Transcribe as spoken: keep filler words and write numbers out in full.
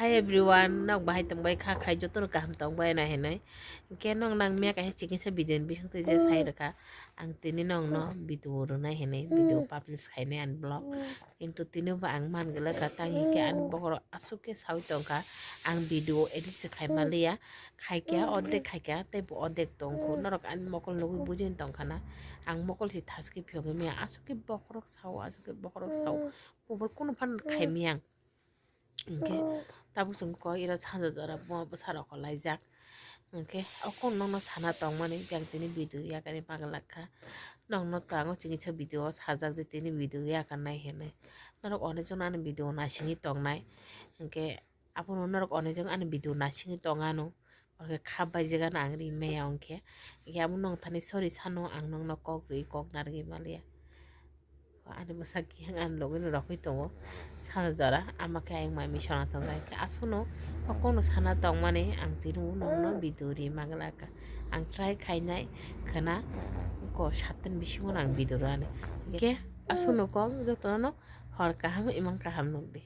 Hi everyone, nok bahai tongbai kha khai jotono kaham tongbai na hinwi. Hwnkhe nok nang miya kaisa chikisa video ni bisingtwi je sai rwkha. Ang tini nokno video rwnai hinwi video publish khainai ani vlog. Kintu tini bo ang man gala ka tang hinkhe ani bokhorok aswk khe sawi tongkha. Ang video edit se khai manliya. Khaikha, ordek khaikha, tei bo ordek tongkho. Norok ani mokol nugwi bujin tongkhana. Ang mokol si thaskhe phiyogwi miya. Aswk khe bokhorok sao, aswk khe bokhorok sao. Bo kunu phan khaimiyang. Hwnkhe tabuk chwng kok iro sanja jora buma bwsarokho laijak. Hwnkhe o kok nokno sana tongmani biyang tini video yakani paglak kha. Nokno tango chini sa video o sajak je tini video yakarnai hinwi. Norok onek jona ani video naisingwi tongnai. Hwnkhe abono norok onek jon ani video naisingwi tongano. Hwnkhe kha baijagano ang ri maya hwnkhe. Hwnkhe abo nokthani sorry sano ang nokno kok rwi kok narwgwi manliya. Ani bwsa kiyang ani logino rokwi tongo. Sana jora ama khe ayang mai misona tongjak khe aswkno o kokno sana tongmani ang tini nokno video ri manglak. Ang try khainai khwna ko satin bisingo ang video rani. Hwnkhe aswkno kok jotono hor kaham imang kaham nukdi.